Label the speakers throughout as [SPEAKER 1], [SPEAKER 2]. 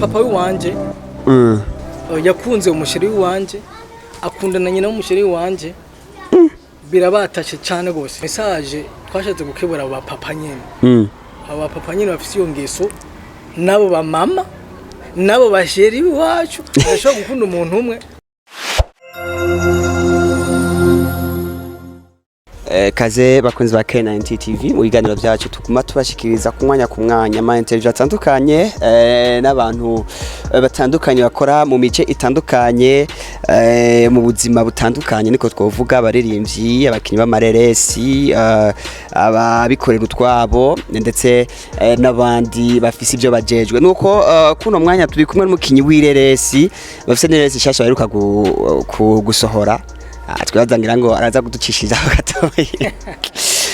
[SPEAKER 1] Papa w'iwanje yakunze umuchéri w'iwanje, akundana nyina w'umuchéri w'iwanje, birabatashe cyane gose. Message twashatse gukebura abo bapapa nyene, abo bapapa nyene bafise iyo ngeso, n'abo bamama, n'abo bachéri b'iwacu bashobora gukunda umuntu umwe.
[SPEAKER 2] Kaze bakunzi ba K90 TV mu biganiro byacu tuguma tubashikiriza ku mwanya ku mwanya ama interview atandukanye n'abantu batandukanye bakora mu mice itandukanye, mu buzima butandukanye, niko twovuga: abaririmbyi, abakinyi b'amareresi, ababikorera utwabo, ndetse n'abandi bafise ibyo bajejwe. Nuko kuno mwanya turi kumwe n'umukinyi w'ireresi, bafise n'ireresi nshasha baheruka gusohora. Twibaza ngira ngo araza kuducishirizaho gatoya.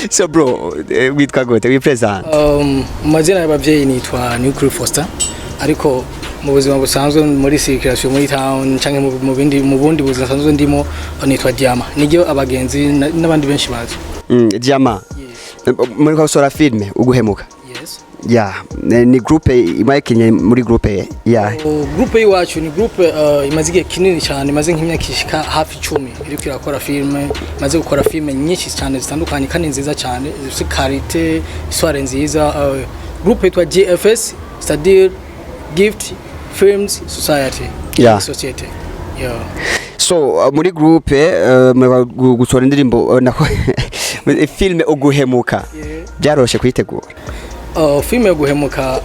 [SPEAKER 2] So bro, witwa gute? Wipresent.
[SPEAKER 1] Mu mazina y'abavyeyi nitwa Newcrew Foster, ariko mu buzima busanzwe, muri circulation, muri town canke mu bindi, mu bundi buzima busanzwe ndimo, nitwa Diama, niryo abagenzi n'abandi benshi bazi.
[SPEAKER 2] Diama, muri gusohora filme Uguhemuka?
[SPEAKER 1] Yes.
[SPEAKER 2] Ya, ni groupe imakinye muri groupe ya?
[SPEAKER 1] Oh, groupe y'iwacu ni groupe imaze igihe kinini cyane, imaze nk'imyaka ishika hafi 10 iriko irakora filme, imaze gukora filme nyinshi cyane zitandukanye kandi nziza cyane, zifite qualité, histoire nziza. Groupe yitwa GFS, c'est-à-dire Gift Films Society. Society, yeah.
[SPEAKER 2] So muri groupe muri gusohora indirimbo, nako filme Uguhemuka, byaroshe kuyitegura?
[SPEAKER 1] Filme yo Guhemuka,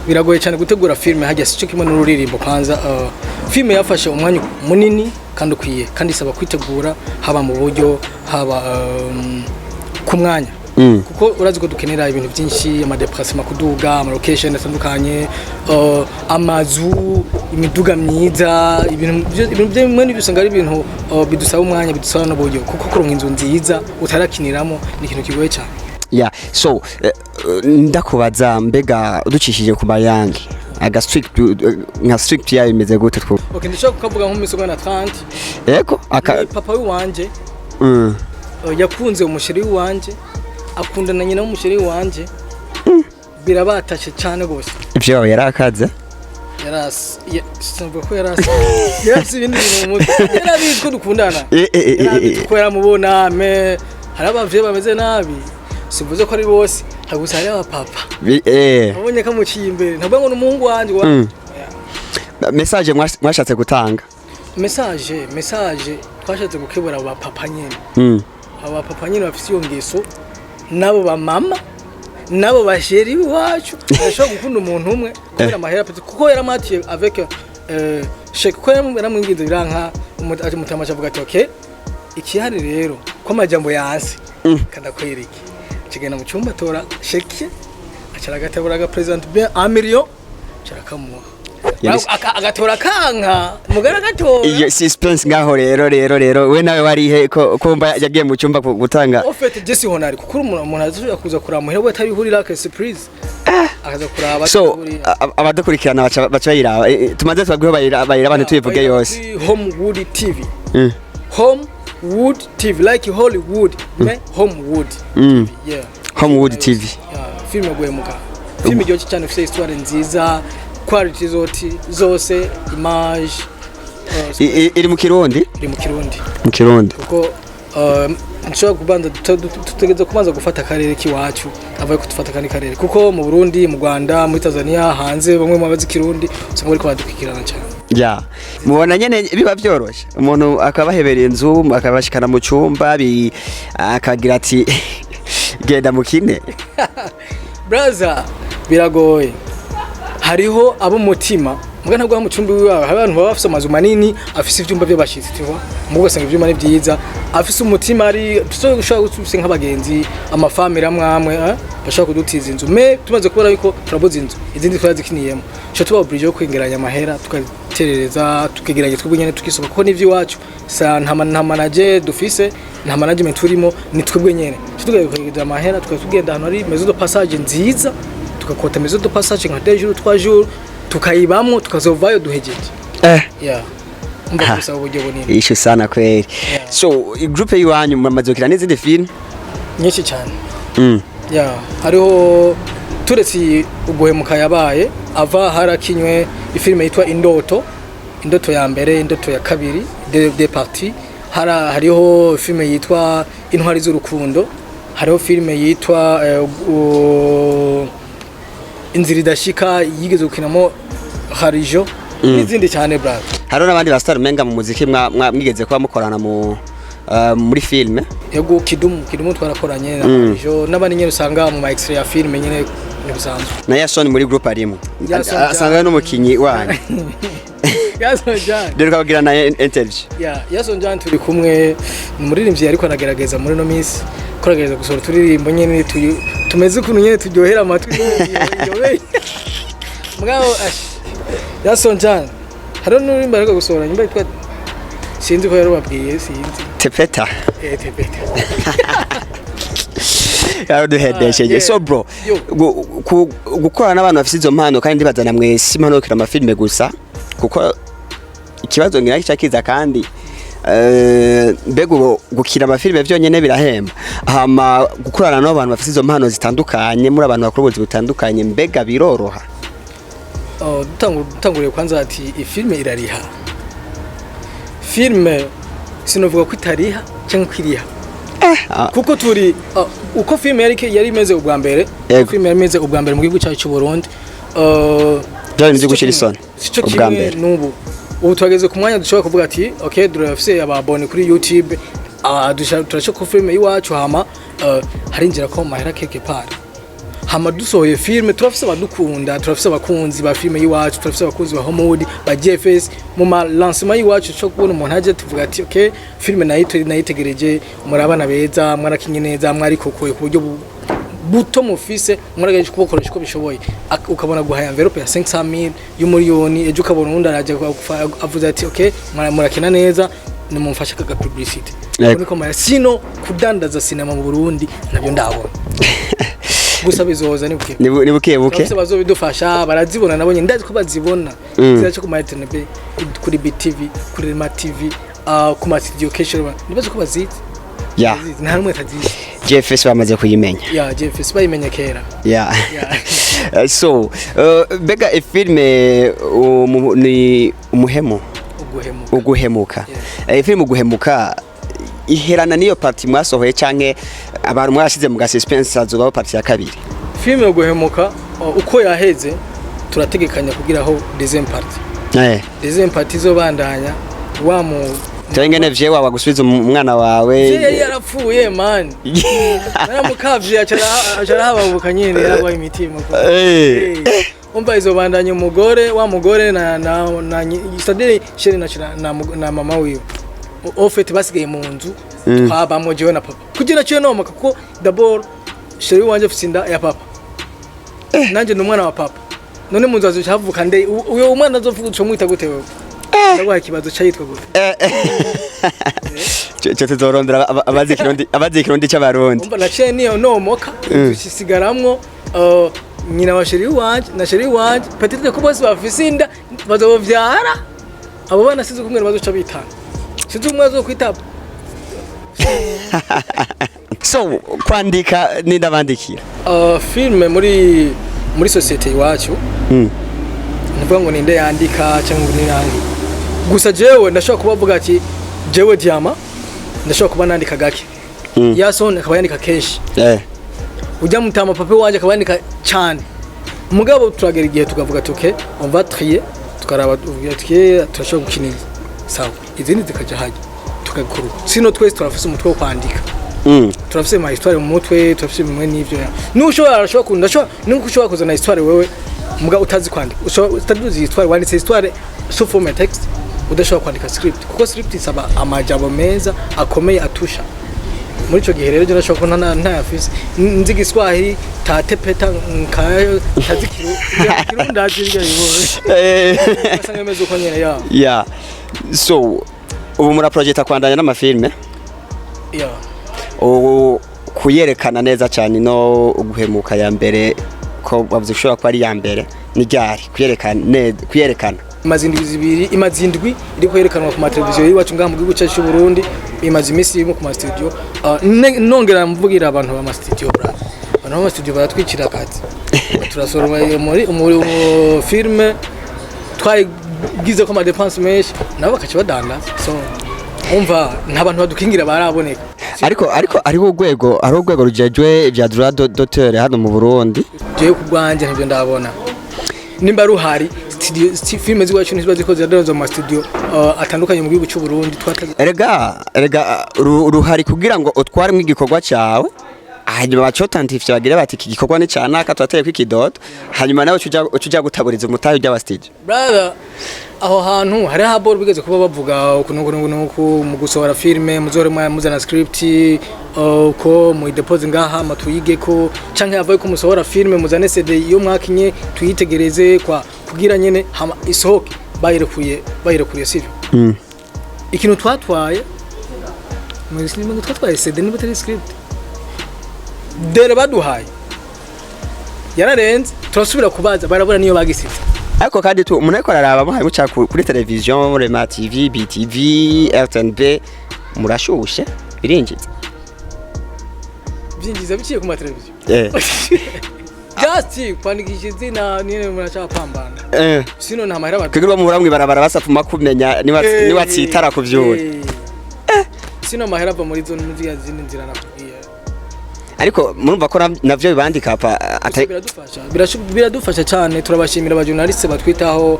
[SPEAKER 1] biragoye cyane gutegura filme, hajya sico kimwe n'ururirimbo. Kwanza filme yafashe umwanya munini kandi ukwiye, kandi isaba kwitegura, haba mu buryo, haba ku mwanya, kuko urazi ko dukenera ibintu byinshi: amadéplacement, kuduga, amalocation atandukanye, amazu, imiduga myiza, ibintu bimwe n'ibyo usanga ari ibintu bidusaba umwanya, bidusaba n'uburyo, kuko kuronka inzu nziza utarakiniramo ni ikintu kigoye cyane.
[SPEAKER 2] Yeah, so ndakubaza, mbega uducishije ku mayange, aga script, nka script yayo imeze gute two?
[SPEAKER 1] Okay, ndashobora kukavuga nko mu misogo na 30.
[SPEAKER 2] Yego, aka
[SPEAKER 1] Ni papa w'iwanje yakunze umuchéri w'iwanje, akundana nyina w'umuchéri w'iwanje, birabatashe cyane gose.
[SPEAKER 2] Ivyo yarakaze.
[SPEAKER 1] Sinumva ko yarasi ibindi bintu mu mutwe, yarabizi ko dukundana. Yarabizi ko yaramubona. Mais hari abavyeyi bameze nabi, sivuze ko ari bose, hari gusa hari abapapa abonye ko amuciye imbere, ntabwo ngo ni umuhungu wanje wa.
[SPEAKER 2] Message mwashatse gutanga?
[SPEAKER 1] Message twashatse gukebura abo bapapa nyene, abo bapapa nyene bafise iyo ngeso, n'abo bamama, n'abo bachéri b'iwacu bashobora gukunda umuntu umwe kubera amahera, kuko yaramatiye avec chèque, kuko yaramwinginze biranka. Umutama avuga ati: "Okay, ikihari rero ko amajambo yanse, kandakwereke." Kigenda mu cyumba, atora chèque, acara agatabura, agapresent bien 1 million, carakamuha. Agatora kanka mugara agatora.
[SPEAKER 2] Iyo suspense ngaho rero we nawe warihe ko kumva yagiye mu cyumba gutanga?
[SPEAKER 1] Au fait, Jesse Honari, kuko umuntu azashobora kuza kuraba muhira we atabihurira, ka surprise akaza kuraba
[SPEAKER 2] So
[SPEAKER 1] atabihurira.
[SPEAKER 2] abadukurikirana baca bayiraba. Tumaze tubabwiho bayiraba, ntituyivuge yose.
[SPEAKER 1] Homewood TV. Homewood TV, like Hollywood, mais Homewood. Yeah.
[SPEAKER 2] Homewood TV.
[SPEAKER 1] Yeah, filme Guhemuka, filme iryoshye cyane, ifite histoire nziza, quality zoti zose, image.
[SPEAKER 2] Iri mu Kirundi?
[SPEAKER 1] Iri mu Kirundi.
[SPEAKER 2] Mu Kirundi.
[SPEAKER 1] Kuko nshobora kubanza, tutegereza kubanza gufata akarere k'iwacu, avuye kudufata akandi karere, kuko mu Burundi, mu Rwanda, muri Tanzania, hanze bamwe mu bazi Kirundi usanga bariko baradukurikirana cyane.
[SPEAKER 2] Ya, mubona nyene biba vyoroshe, umuntu akabaheberera inzu, akabashikana mu cyumba, akagira ati: "Genda mukine"?
[SPEAKER 1] Braza, biragoye. Hariho abo umutima mbwa ntabwo mu cyumba iwawe, hari abantu baba bafise amazu manini afise ivyumba by'abashitsi tuva mu, ugasanga ivyumba ni vyiza, afise umutima ari ushobora gufise nk'abagenzi, amafamili amwe amwe, bashobora kudutiza inzu. Mais tumaze kubona yuko turabuze inzu, izindi twarazikiniyemo, cyo tuba obligé yo kwegeranya amahera, tugaterereza, tukegeranya twebwe nyene, tukisoka, kuko n'ivy'iwacu sa nta manager dufise, nta management turimo, ni twebwe nyene. Cyo tugerageza amahera, tukaba tugenda ahantu hari maison de passage nziza, tugakota maison de passage nka 2 jours, 3 jours, tukayibamwo, tukazovayo duhejeje. Yeah, umva, bisaba uburyo bunini.
[SPEAKER 2] Ishu sana kweli.
[SPEAKER 1] Yeah.
[SPEAKER 2] So groupe y'iwanyu muramaze gukina n'izindi film?
[SPEAKER 1] Nyinshi cyane. Yeah, hariho Turetse Uguhemuka yabaye ava, harakinywe ifilime yitwa Indoto, Indoto ya mbere, Indoto ya kabiri, deux parties. Hariho filime yitwa Intwari z'Urukundo, hariho filime yitwa Inzira Idashika yigeze gukinamo Harijo, n'izindi cyane, brother.
[SPEAKER 2] Hariho n'abandi ba star umenga mu muziki mwigeze kuba mukorana muri filme.
[SPEAKER 1] Yego, Kidumu, Kidumu twarakoranye na Harijo n'abandi nyene usanga mu ma extrait ya filime nyene, ntibisanzwe.
[SPEAKER 2] Na Yason muri group arimo.
[SPEAKER 1] Yason.
[SPEAKER 2] Asanga n'umukinyi wanyu.
[SPEAKER 1] Yason Jan.
[SPEAKER 2] Rero ukabwira na interview.
[SPEAKER 1] Ya, Yason Jan turi kumwe, ni umuririmbyi ariko aragerageza muri no minsi, ko aragerageza gusohora uturirimbo nyene tumeze ukuntu nyene turyohera amatwi yobeye. Mugabo ash, Yason Jan hariho n'uririmbo ariko gusohora nyuma yitwa, sinzi ko yarubabwiye, sinzi.
[SPEAKER 2] Tepeta.
[SPEAKER 1] Eh, Tepeta.
[SPEAKER 2] Yaruduhedesheje.
[SPEAKER 1] Yeah.
[SPEAKER 2] So bro,
[SPEAKER 1] Yo.
[SPEAKER 2] gukorana n'abantu bafite izo mpano, kandi ndibazana mwese impano yo gukina amafilme gusa, kuko ikibazo ngira kica kiza kandi mbega ubu gukina amafilme byonyene birahemba? Hama gukorana n'abantu bafite izo mpano zitandukanye, muri abantu bakora ubuzi butandukanye, mbega biroroha?
[SPEAKER 1] Oh, dutanguriye kwanza ati ifilme irariha. Filme sinovuga ko itariha cyangwa ko iriha, kuko turi uko filme yari imeze ubwa mbere. Filme yari imeze ubwa mbere mu gihugu cyacu cy'u Burundi,
[SPEAKER 2] Byari ibintu byo gushira isoni
[SPEAKER 1] sico
[SPEAKER 2] ubwa
[SPEAKER 1] kimwe
[SPEAKER 2] mbere.
[SPEAKER 1] n'ubu. Ubu tuhageze ku mwanya dushobora kuvuga ati okay, durafise ababone kuri YouTube, turashaka ko filme y'iwacu hama harinjira ko mahera quelque part. Hama dusohoye filme, turafise abadukunda, turafise abakunzi ba filme y'iwacu, turafise abakunzi ba Hollywood, ba GFS. Mu ma lancement y'iwacu cyo kubona umuntu aje tuvuga ati okay, filme nayo nayitegereje, muri abana beza, mwarakinye neza, mwarikokoye ku buryo buto mufise, mwaragejeje kubukoresha uko bishoboye. Ukabona guhaya envelope ya 500,000 y'umuriyoni, ejo ukabona uwundi araje avuze ati okay, murakina neza, nimumfashe kaga publicity. Niko mara sino kudandaza sinema mu Burundi nabyo ndabona gusa bizoza ni buke.
[SPEAKER 2] Ni buke buke.
[SPEAKER 1] Bose bazobidufasha barazibona, nabonye ndazi ko bazibona. Ziraca ku ma RTNB, kuri BTV, kuri Rema TV, ku ma studio kenshi nibaze ko bazizi. Bazizi, nta numwe atazizi.
[SPEAKER 2] GFS bamaze kuyimenya.
[SPEAKER 1] Ya, JFS bayimenye kera. Yeah.
[SPEAKER 2] So mbega ifilme ni Umuhemu?
[SPEAKER 1] Uguhemuka.
[SPEAKER 2] Uguhemuka. Filime Uguhemuka iherana n'iyo partie mwasohoye, canke abantu mwashize mu ga suspense hazobaho partie ya kabiri?
[SPEAKER 1] Filime Uguhemuka, uko yaheze, turategekanya kugiraho deuxième partie. Deuxième partie izobandanya wa mu
[SPEAKER 2] Cyangwa vye wawe gusubiza umwana wawe.
[SPEAKER 1] Je yari yarapfuye man, naramukavye aca arahababuka nyene, yaragwaye imitima. Umva, izobandanya umugore wa mugore na c'est-à-dire chéri na mama wiwe au fait basigaye mu nzu twabamwo jewe na papa, kugira ciyo nomoka, kuko d'abord chéri wanje afise inda ya papa, nanje ni umwana wa papa. None mu nzu hazoca havuka nde? Uyo umwana azovuka uco mwita gute wewe? Ndaguhaye ikibazo, ca yitwa gute?
[SPEAKER 2] Cyo tuzorondera abazi Kirundi, abazi Kirundi c'Abarundi.
[SPEAKER 1] Umva, naciye niyo nomoka, dusigaramwo nyina wa chéri wanje na chéri wanje. Peut-être ko bose bafise inda, bazovyara abo bana, sinzi kumwe bazoca bitana, sinzi umwe azokwita.
[SPEAKER 2] So kwandika nindabandikira?
[SPEAKER 1] Filme muri société iwacu, ntuvuga ngo ninde yandika cyangwa ngo ninde yandika. Gusa jewe ndashobora kubavuga ati jewe Diama ndashobora kuba nandika gake, Yason akaba yandika kenshi, ujya mutama papa wanje akaba yandika cyane. Mugabo turagera igihe tukavuga ati okay, on va trier, tukaraba tuvuga ati turashobora gukina izi, sawa, izindi zikaja hajya, tukagikora uko. Sino twese turafise umutwe wo kwandika. Turafise ma histoire mu mutwe, turafise bimwe n'ivyo ya nushobora arashobora kunda ndashobora nuko ushobora kuzana histoire wewe muga utazi kwandika, ushobora utazi histoire, wanditse histoire sous forme texte, udashobora kwandika script, kuko script isaba amajambo meza akomeye atusha. Muri ico gihe rero je ndashobora kuba ntayafise, nzi Igiswahili tate peta nkayo ntazi Kirundi ndazi ibyo bibonye. Ugasanga bimeze uko nyene ya.
[SPEAKER 2] Yeah, so ubu mura project kwandanya n'amafilme?
[SPEAKER 1] Ya.
[SPEAKER 2] Ubu kuyerekana neza cyane no Uguhemuka ya mbere, ko bavuze ushobora kuba ari iya mbere, ni ryari kuyerekana kuyerekana?
[SPEAKER 1] Imaze indwi 2, imaze indwi iriko yerekanwa ku mateleviziyo y'iwacu ngaha mu gihugu cyacu cy'u Burundi. Imaze iminsi irimo ku ma studio. Nongera mvugira abantu ba ma studio, bra, abantu ba ma studio baratwicira akazi. Turasoroma iyo muri filme twayigize ko ama dépenses menshi, nabo bakaca badandaza. So umva, nta bantu badukingira baraboneka.
[SPEAKER 2] Ariko hariho urwego rujejwe vya droit d'auteur hano mu Burundi.
[SPEAKER 1] Jewe ku bwanjye ntibyo ndabona nimba ruhari. Studio filme z'iwacu ntiziba ziko ziradandaza mu ma studio atandukanye mu gihugu cy'u Burundi twataze.
[SPEAKER 2] Erega ruhari kugira ngo utwaremo igikorwa cyawe, hanyuma bacotantifye bagire bati iki gikorwa ni canaka, turateye ikidodo, hanyuma nawe uca uja gutaburiza umutahe ujya wa studio.
[SPEAKER 1] Brother, aho hantu hari haboro bigeze kuba bavuga ukuntu ukuntu ukuntu mu gusohora filme muzohore muzana script, ko mu depose ngaha matuyige ko, canke avaye ko musohora filme muzane CD iyo mwakinye tuyitegereze kwa kugira nyene hama isohoke bayirekuye, sivyo? Ikintu twatwaye mu sinema, twatwaye CD niba atari script, dere baduhaye yararenze, turasubira kubaza barabura niyo bagisize.
[SPEAKER 2] Ariko kandi tu umuntu ariko araraba muhaye muca kuri television, Rema TV, BTV, RTNB, murashushe, birinjiza.
[SPEAKER 1] Byinjiza biciye ku mateleviziyo?
[SPEAKER 2] Eh.
[SPEAKER 1] Just kwandikisha izina nyine muracapambana. Sino nta mahera badu.
[SPEAKER 2] Kugira muhura mwibarabara basapfuma kumenya niba tsitara kuvyura.
[SPEAKER 1] Sino amahera ava muri zo muri zindi nzira nakubwiye.
[SPEAKER 2] Ariko murumva ko navyo bibandika pa atari
[SPEAKER 1] Biradufasha, biradufasha cyane. Turabashimira aba journaliste batwitaho,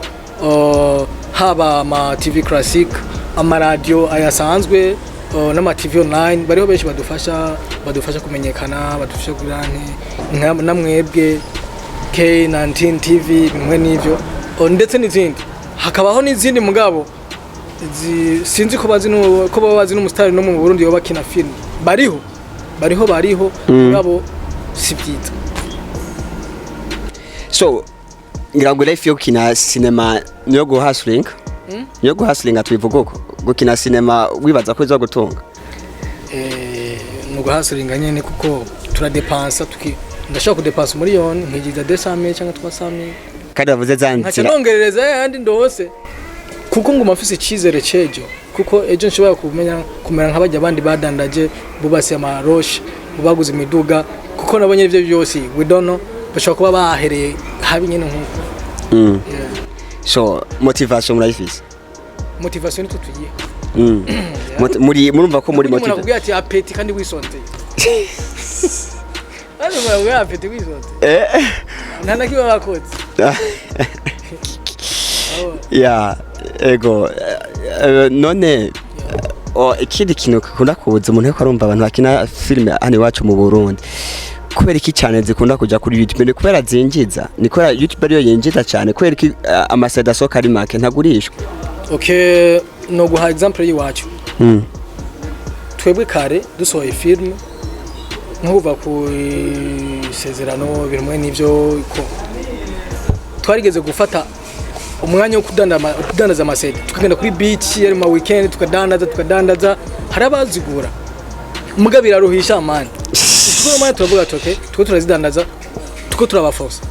[SPEAKER 1] haba ama TV classic, amaradiyo ayasanzwe, n'ama TV online. Bariho benshi badufasha kumenyekana, badufasha kugira namwebwe K19 TV, bimwe n'ivyo, ndetse n'izindi, hakabaho n'izindi mugabo sinzi ko bazi ko baba bazi n'umusitari no mu Burundi yoba bakina film. Bariho, mugabo si byiza.
[SPEAKER 2] So ngira ngo life yo gukina cinema niyo guhustling, niyo guhustling, tubivuga uko gukina cinema wibaza ko izo gutunga.
[SPEAKER 1] Ni uguhustlinga nyene, kuko turadepansa, tuki ndashobora kudepansa miliyoni nkigiza 200,000 cyangwa 300,000.
[SPEAKER 2] Kandi bavuze za
[SPEAKER 1] nkaca
[SPEAKER 2] nzira.
[SPEAKER 1] Nongerereza yandi ndose, kuko nguma mfise icizere c'ejo, kuko ejo nshobora kumenya kumera nk'abajya abandi badandaje, bubase amaroshe, baguze imiduga, kuko nabonye ivyo byose, we don't know, bashobora kuba bahereye habi nyene nkuko. Yeah.
[SPEAKER 2] So motivation murayifise?
[SPEAKER 1] Motivation nitwo tugiye.
[SPEAKER 2] Muri murumva ko muri
[SPEAKER 1] umuntu
[SPEAKER 2] motive.
[SPEAKER 1] Akubwira ati appétit kandi wisonzeye, kandi umuntu akubwira appétit wisonzeye, nta na kimwe bakoze.
[SPEAKER 2] Ya, ego. None ikindi kintu gikunda kuza, umuntu ariko arumva abantu bakina filime hano iwacu mu Burundi, kubera iki cyane zikunda kuja kuri YouTube? Ni kubera zinjiza? Ni kubera YouTube ariyo yinjiza cyane? Kubera iki ama CD asohoka ari make, ntagurishwa?
[SPEAKER 1] Okay, no guha example y'iwacu. Twebwe kare dusohoye filime, nko kuva ku isezerano, bimwe n'ibyo, ko twarigeze gufata umwanya wo kudandaza ama CD, tukagenda kuri beach, yari mu weekend, tukadandaza, hari abazigura, muga biraruhisha man. Tuko man turavuga ati okay, tuko turazidandaza, tuko turabaforsa,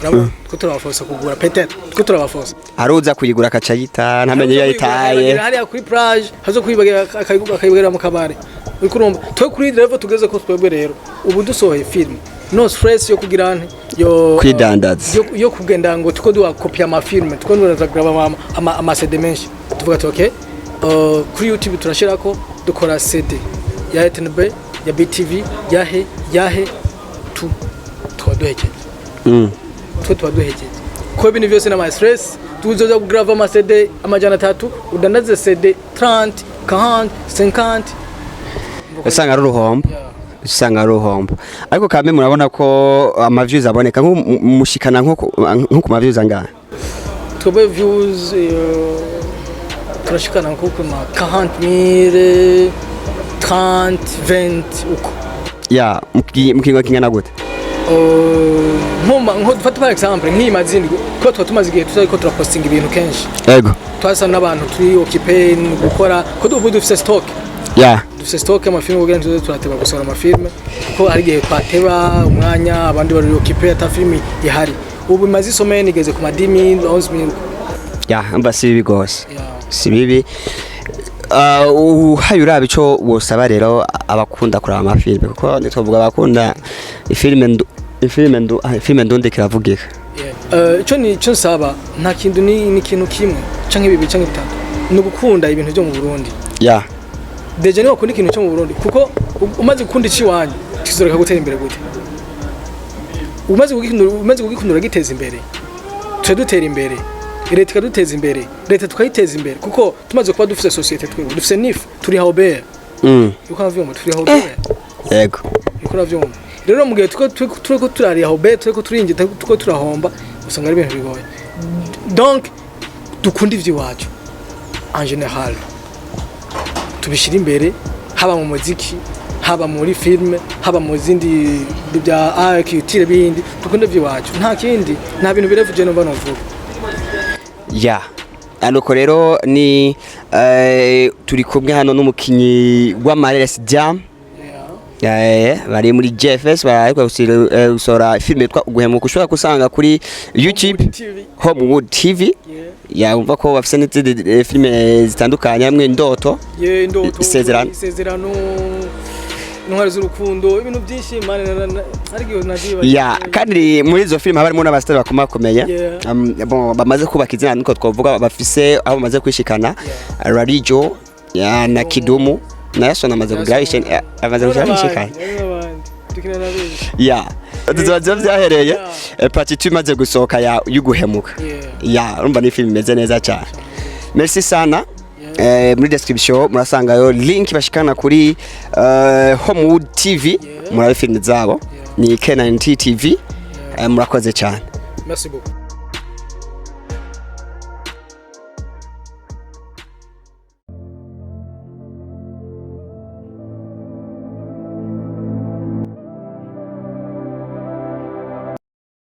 [SPEAKER 1] urabona, tuko turabaforsa kugura, peut-être tuko turabaforsa.
[SPEAKER 2] Aruza kuyigura akaca yita, ntamenye iyo yayitaye.
[SPEAKER 1] Hariya kuri plage hazo kwibagira, akayibagira mu kabare. Uriko urumva, twe kuri level tugeze ko twebwe rero ubu dusohoye film, no stress yo kugira nte yo
[SPEAKER 2] Kwidandaza.
[SPEAKER 1] yo kugenda ngo tuko duha kopia ama film, tuko duha ama CD menshi. Tuvuga ati okay, kuri YouTube turashirako, dukora CD ya RTNB, ya BTV, yahe yahe, tu tuba duhekeje. Twe tuba duhekeje ko ibintu byose n'ama stress tuzoza kugrava ama CD 300, udandaze CD 30, 40, 50.
[SPEAKER 2] Usanga ari uruhombo. Usanga ari uruhombo, ariko kame murabona ko ama views aboneka, nko mushikana nko ku ma views angahe?
[SPEAKER 1] Twebwe views turashikana nko ku ma 40,000, 30, 20 uko.
[SPEAKER 2] Ya, mu kiringo kingana gute?
[SPEAKER 1] Nko dufate par exemple nk'iyi mazindi, ko tuba tumaze igihe tutariko turapostinga ibintu kenshi. Twasa n'abantu turi occupé gukora, ko ubu dufise stock. Dufise stock y'amafilme kugira ngo tuze turateba gusohora amafilme, kuko hari igihe twateba umwanya, abandi bari occupé, ata filme ihari. Ubu imaze isomene igeze ku ma 10,000, 11,000.
[SPEAKER 2] Ya, mba si bibi gose.
[SPEAKER 1] Yeah.
[SPEAKER 2] Si bibi. Uhaye uraba ico wosaba rero abakunda kuraba amafilme, kuko ntitwovuga abakunda ifilme Filime ndundi kiravugika.
[SPEAKER 1] Ico ni ico nsaba, nta kintu, ni ikintu kimwe canke bibiri canke bitatu, ni ugukunda ibintu byo mu Burundi. Déjà niba wakunda ikintu cyo mu Burundi, kuko umaze gukunda iciwanyu kizoreka gutera imbere gute? Umaze kugikunda uragiteza imbere, tuce dutera imbere, leta ikaduteza imbere, leta tukayiteza imbere, kuko tumaze kuba dufise société, twebwe dufise NIF, turi Hobert. Uko uravyumva, turi Hobert. Uko uravyumva rero, mu gihe turiko turariha Hobert, turiko turinjira, turiko turahomba, usanga ari ibintu bigoye. Donc dukunda ivy'iwacu en général, tubishyira imbere, haba mu muziki, haba muri filime, haba mu zindi bya art culture bindi. Dukunda ivy'iwacu, nta kindi, nta bintu birevuje numva novuga.
[SPEAKER 2] Ya, nuko rero ni turi kumwe hano n'umukinyi w'Amaresi Jam. Bari muri JFS, barariko gusohora filime yitwa Uguhemuka, ushobora gusanga kuri YouTube.
[SPEAKER 1] TV.
[SPEAKER 2] Homewood TV. Yumva ko bafise n'izindi filime zitandukanye, hamwe Ndoto.
[SPEAKER 1] Ye, Ndoto.
[SPEAKER 2] Isezerano.
[SPEAKER 1] Isezerano, Intwari z'urukundo, ibintu byinshi man, ariko nagiye.
[SPEAKER 2] Ya, kandi muri izo filime haba harimo n'abasitari bakomakomeye. Bon, bamaze kubaka izina, niko twavuga, bafise aho bamaze kwishikana. Rarijo ya na Kidumu na Yason amaze kugira amaze kugira ishikana.
[SPEAKER 1] Dukina na benshi.
[SPEAKER 2] Ya, tuzoba vyahereye. Partie 2 imaze gusohoka ya y'uguhemuka. Ya, urumva ni film imeze neza cyane. Merci sana. Muri description murasangayo link bashikana kuri Homewood TV. Murabe filime zabo. Ni K90 TV. Murakoze cyane.
[SPEAKER 1] Merci beaucoup.